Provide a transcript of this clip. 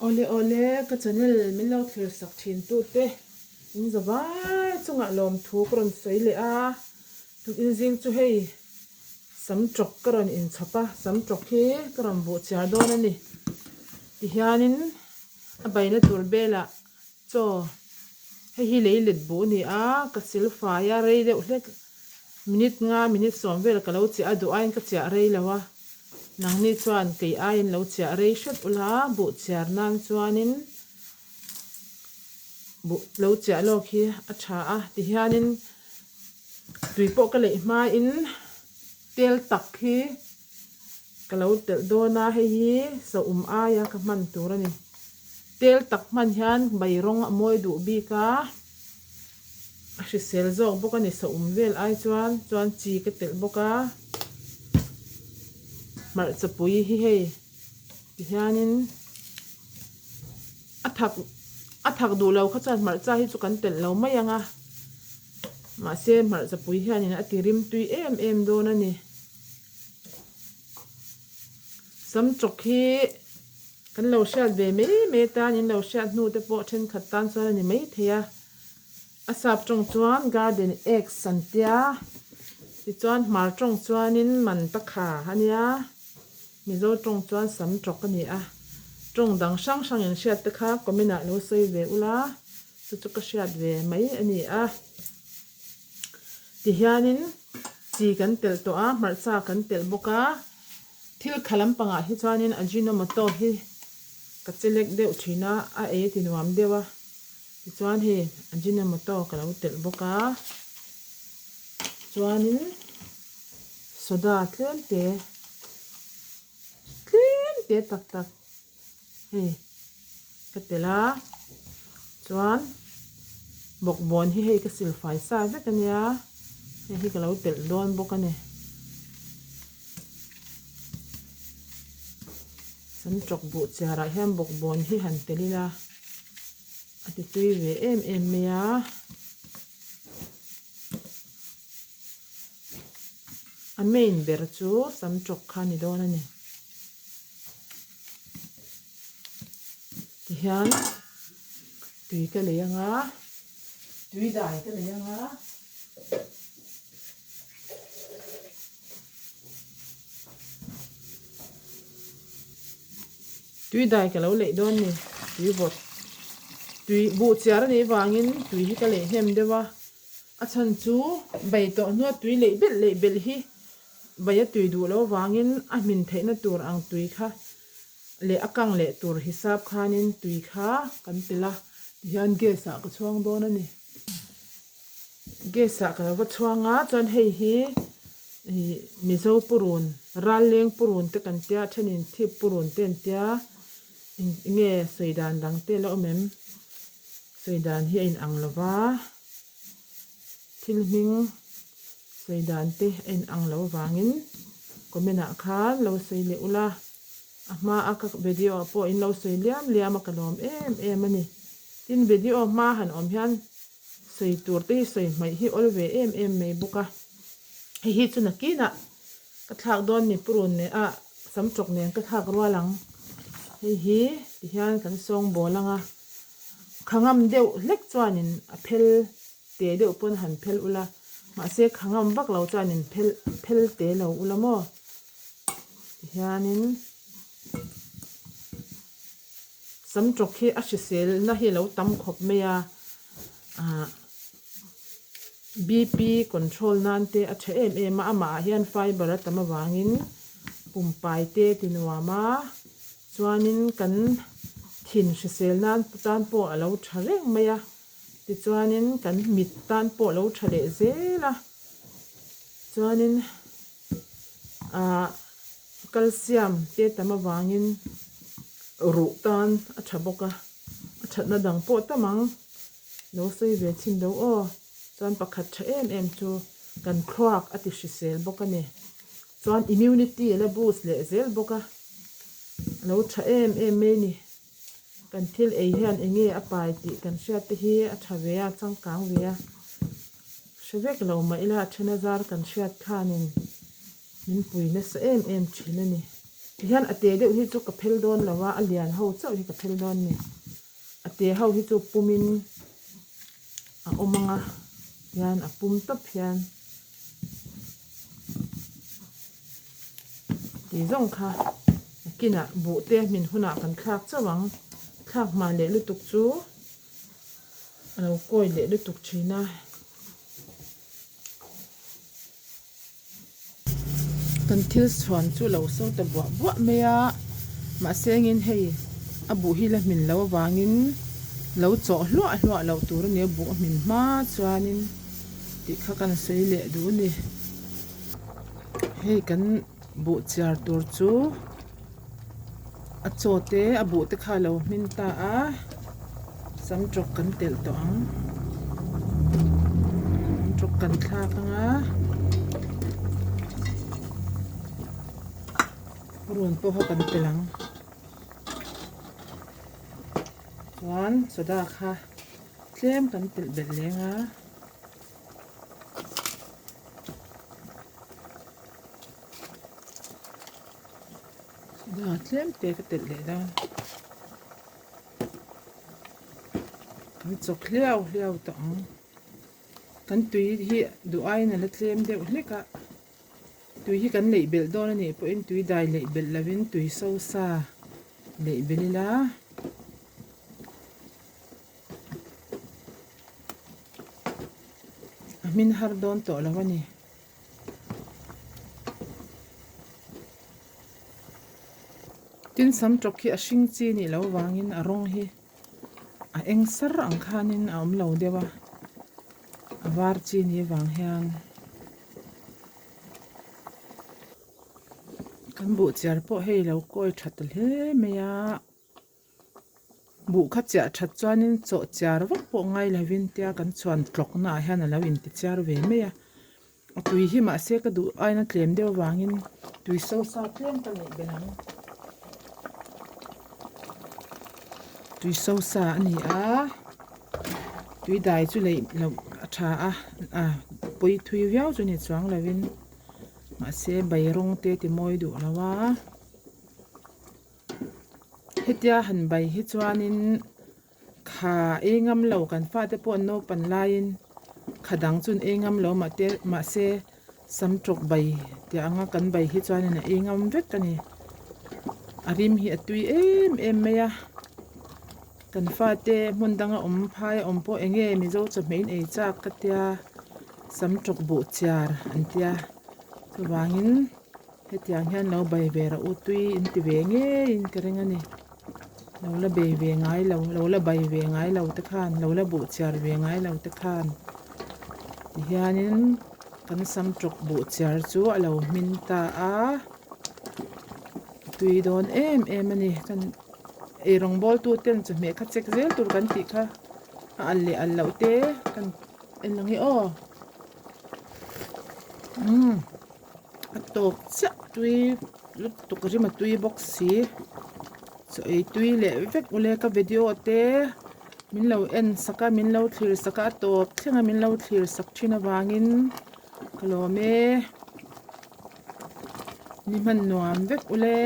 Awle awle, ka channel min lo thlir sak thin tu te in za vai chungah lawmthu ka rawn sawi leh a, tukin zing chu hei sam tawk ka rawn inchhawp a, sam tawk hi ka rawn buh chiar dawn a ni. Tihianin a baina tur belah Chaw, hei hi lei let buh a ni a, ka sil fai a, rei deuh hlek minute nga minute sawm vel ka lo chiah a, duh aiin ka chiah rei lo a, nangni chuan kei aiin lo chiah rei hret ula, buh chiar nan chuanin buh lo chiah lawk hi a tha a, tihianin tui pawh ka leih hmain tel tak hi Ka lo telh dawn a, hei hi saum aia ka hman tur a ni. Tel tak hman hian bai rawng a mawi duh bik a, a hrisel zawk bawk a ni saum vel ai chuan, chuan chi ka telh bawk a. Hmarcha pui hi hei tihianin a thak a thak duh lo kha chuan hmarcha hi chu kan telh lo mai ang a, mahse hmarcha pui hianin a ti rimtui em em dawn a ni. Sam chawk hi kan lo hriat ve mai mai atan in lo hriat hnu te pawh thenkhat tan chuan a ni mai thei a, a sap tawng chuan garden eggs an tia tichuan hmar tawng chuanin man ta kha a nia mizo tawng chuan sam chawk a ni a, tawng dang hrang hrang in hriat te kha comment ah lo sawi ve ula chu chu ka hriat ve mai a ni a. Tihianin chi kan telh tawh a, hmarcha kan telh bawk a, thil kha lampangah hi chuanin Ajinomoto hi ka chelek deuh thin a, a ei a ti nuam deuh a, tichuan hei Ajinomoto ka lo telh bawk a, chuanin soda tlem te tlem te tak tak. Hei ka telh a chuan bawkbawn hi hei ka silfai sa vek a nia hei hi ka lo telh dawn bawk a ni sam tawk buh chiar ah hian bawkbawn hi han telh ila a ti tui ve em em mai a. A main ber chu sam tawk kha a ni dawn a ni. Tihian tui ka lei anga tui dai ka lei anga tui dai ka lo leih dawn ni tui vawt tui buh chiar a nih vangin tui hi ka leih hnem deuh a a chhan chu bai tawh hnua tui leih belh leih belh hi Bai a tui duh loh vangin a hmin theihna tur ang tui kha leh a kang leh tur hisap khanin tui kha kan telh a, tihian gas ah ka chhuang dawn a ni. Gas ah ka lo va chhuang a, chuan hei hi ih Mizo purun, Ralleng purun te kan tia, thenin thip purun te an tia, eng nge sawi dan dang te la awm em? Sawi dan hi a inang lo va. Thil hming sawi dan te a in ang lo vangin comment ah khan lo sawi leh ula, a hma a ka video ah pawh in lo sawi liam liam a ka lawm em em a ni. Tin video hma han awm hian sawi tur te hi sawi hmaih hi awl ve em em mai bawk a, hei hi chu nakinah ka thlak dawn ni purun nen ah sam tawk nen ka thlak rual ang, hei hi tihian kan sawngbawl ang a. Khangam deuh hlek chuanin a phel te deuh pawn han phel ula, mahse khangam vak lo chuanin phel phel te lo ula maw? Tihianin sam tawk hi a hriselna hi a lo tam khawp mai a, ah BP control nan te a tha em em a, amah ah hian fiber a tam avangin pumpai te ti nuam a. Chuanin kan thin hrisel nan tan pawh a lo tha reng mai a, tichuanin kan mit tan pawh a lo tha leh zel a, chuanin ah calcium te tam avangin ruh tan a tha bawk a, a thatna dang pawh tam ang lo sawi ve chhin do aw, chuan pakhat tha em em chu kan thluak a ti hrisel bawk a ni. Chuan immunity a la boost leh zel bawk a, a lo tha em em mai ni. Kan thil ei hian eng nge a pai tih kan hriat te hi a tha ve a, changkang ve a. Hre vek lo mah ila a then a zar kan hriat khanin min pui nasa em em thin a ni. Tihian a te deuh hi chu ka phel dawn lo a, a lian ho chauh hi ka phel dawn a ni. A te ho hi chu pumin a awm ang a, tihian a pum tawp hian tih zawng kha nakinah buh te hmin hunah kan thlak chauh ang. Thlak hma leh lutuk chu a lo kawi leh lutuk thin a. Kan thil chhuan chu lo so ta buah buah mai a, mahse engin hei a buh hi la hmin loh avangin lo chawh hluah hluah loh tur a ni a, buh a hmin hma chuanin tih kha kan sawi leh duh a ni. Hei kan buh chiar tur chu a chaw te a buh te kha a lo hmin ta a sam tawk kan telh tawh ang sam tawk kan thlak ang a run pawh kha kan telh ang chuan soda kha tlem kan telh belh leng a. Tlem te ka telh leh dawn kan chawk hliau hliau tawh ang kan tui hi duh aiin a la tlem deuh hlek a tui hi kan neih belh dawn a nih pawhin tui dai neih belh lovin tui so sa neih belh ila. A hmin har dawn tawh lo a ni. Tin sam tawk hi a hring chi nih loh avangin a rawng hi a eng sar ang khanin a awm lo deuh a, a var chi nih avang hian kan buh chiar pawh hei lo kawi tha ta hle mai a. Buh kha chiah that chuanin chawh chiar vak pawh ngai lovin tia kan chhuan tlawkna ah hian a lo inti chiar ve mai a. A tui hi mahse ka duh aina tlem deuh avangin tui so sa tlem ka neih belh ang. Tui so sa a ni a, tui dai chu leih loh a tha a, a pawi thui viau chu ni chuang lovin mahse bai rawng te ti mawi duh lo a. Hetia han bai hi chuanin kha ei ngam lo kan fate pawh an naupan laiin kha dang chu an ei ngam lo mahte mahse sam tawk bai tih anga kan bai hi chuanin a ei ngam vek a ni. A rim hi a tui em em mai a, kan fate hmun danga awm phai a awm pawh eng nge Mizo chawhmeh in ei chak ka tia sam tawk buh chiar an tia chuvangin. Hetiang hian lo bei ve rawh u tui in ti ve ngeiin ka ring a ni. Lo la bei ve ngai lo, lo la bai ve ngai lo te khan, lo la buh chiar ve ngai lo te khan tihianin kan sam tawk buh chiar chu a lo hmin ta a, tui dawn em em a ni. Kan eirawng bawl tu ten chawhmeh kha check zel tur kan tih kha a al leh al loh te kan en ang e aw. Umm. A tawp chiah tui lutuk rim a tui bawk si chaw ei tui leh vek ule ka video te min lo en sak a min lo thlir sak a a tawp thleng a min lo thlir sak thin avangin ka lawm e ni hman nuam vek ule.